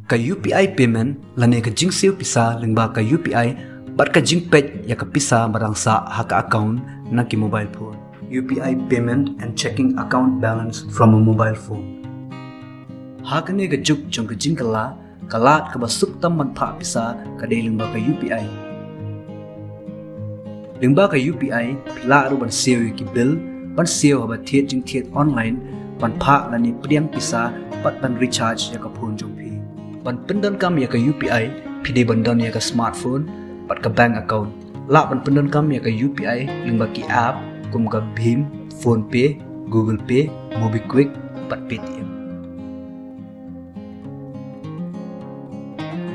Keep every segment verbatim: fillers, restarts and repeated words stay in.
Ka U P I payment lane ka jingsiew pisa lyngba ka U P I bad ka jingpeit ïa ka pisa ba dang sah ha ka account na ki mobile phone. U P I payment and checking account balance from a mobile phone. Ha kane ka juk jong ka jingkylla, ka lad kaba suk tam ban phah pisa ka dei lyngba ka U P I. Lyngba ka U P I, phi lah ruh ban siew ïa ki bill, ban siew haba thied jingthied online, ban phah lane pdiang pisa, bad ban recharge ïa ka phone jong phi. Ban pyndonkam ïa ka U P I, phi dei ban don ïa ka smartphone bad ka bank account. Lah ban pyndonkam ïa ka U P I lyngba ki app kum ka BHIM, PhonePe, Google Pay, MobiKwik bad Paytm.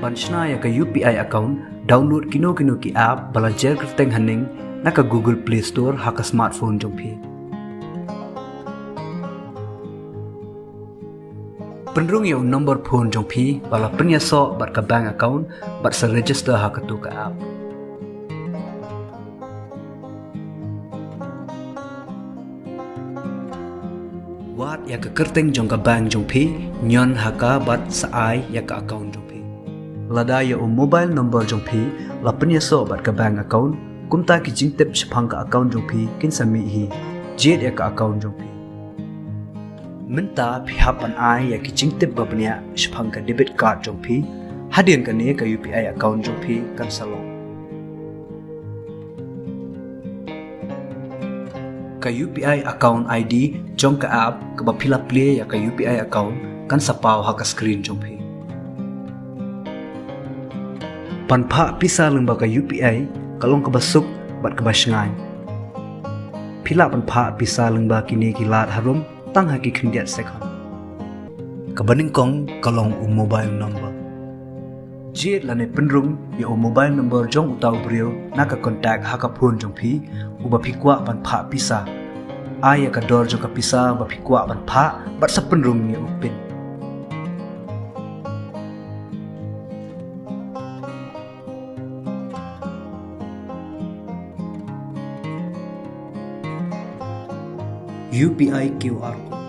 Ban shna ïa ka U P I account, download kino kino ki app ba la jer kyrteng haneng na ka Google Play Store ha ka smartphone jong phi. Pynrung ïa u number phone jong phi ba la pynïasoh bad ka bank account bad sa register ha kato ka app. Wad ïa ka kyrteng jong ka bank jong phi, ñion ha ka bad sa ai ïa ka account jong phi. Lada ïa u mobile number jong phi la pynïasoh bad ka bank account, kumta ki jingtip shaphang ka account jong phi kin sa mih hi. Jied ïa ka account jong phi. Mynta phi hap ban ai ïa ki jingtip ba bniah shaphang ka debit card jong phi. Hadien kane ka U P I account jong phi kan sa long. Ka U P I account I D jong ka app kaba phi la plie ïa ka U P I account kan sa paw ha ka screen jong phi. Ban phah pisa lyngba ka U P I ka long kaba suk bad kaba shngaiñ. Phi lah ban phah pisa lyngba kine ki lad harum tang ha ki khyndiat second. Kaba nyngkong ka long u mobile number. Jied lane pynrung ïa u mobile number jong uta u briew na ka contact ha ka phone jong phi, uba phi kwah ban phah pisa. Ai ïa ka dor jong ka pisa ba phi kwah ban phah bad sa pynrung ïa u pin. U P I Q R code.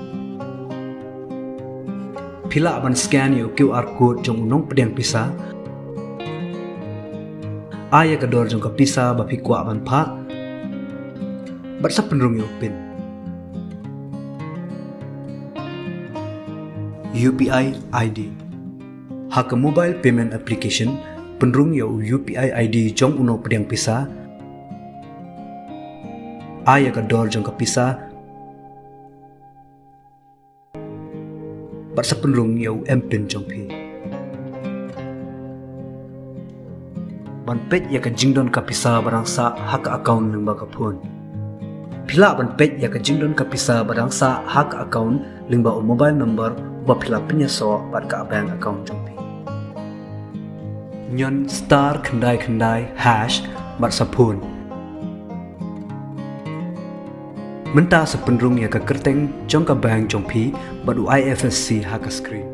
Phi lah ban scan ïa u Q R code jong u nongpdiang pisa. Ai ïa ka dor jong ka pisa ba phi kwah ban phah bad sa pynrung ïa u pin. U P I I D. Ha ka mobile payment application, pynrung ïa u U P I I D jong u nongpdiang pisa. Ai ïa ka dor jong ka pisa bad sa pynrung ïa u M pin jong phi. Ban peit ïa ka jingdon ka pisa ba dang sah ha ka account lyngba ka phone. Phi lah ban peit ïa ka jingdon ka pisa ba dang sah ha ka account lyngba u mobile number uba phi la pynïasoh bad ka bank account jong phi. Ñion star khyndai khyndai hash bad sa phone. Mynta sa pynrung ïa ka kyrteng jong ka bank jong phi bad u I F S C ha ka screen.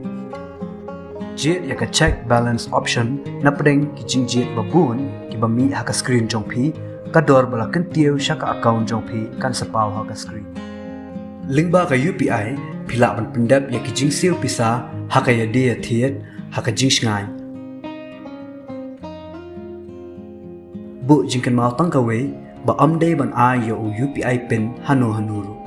Jied ïa ka check balance option napdeng ki jingjied ba bun kiba mih ha ka screen jong phi, ka dor ba la kyntiew sha ka account jong phi kan sa paw ha ka screen. Lyngba ka U P I, phi lah ban pyndep ïa ki jingsiew pisa ha ka ïadie ïathied ha ka jingshngaiñ. Buh jingkynmaw tang kawei ba ym dei ban ai ïa u U P I pin hano hano ruh.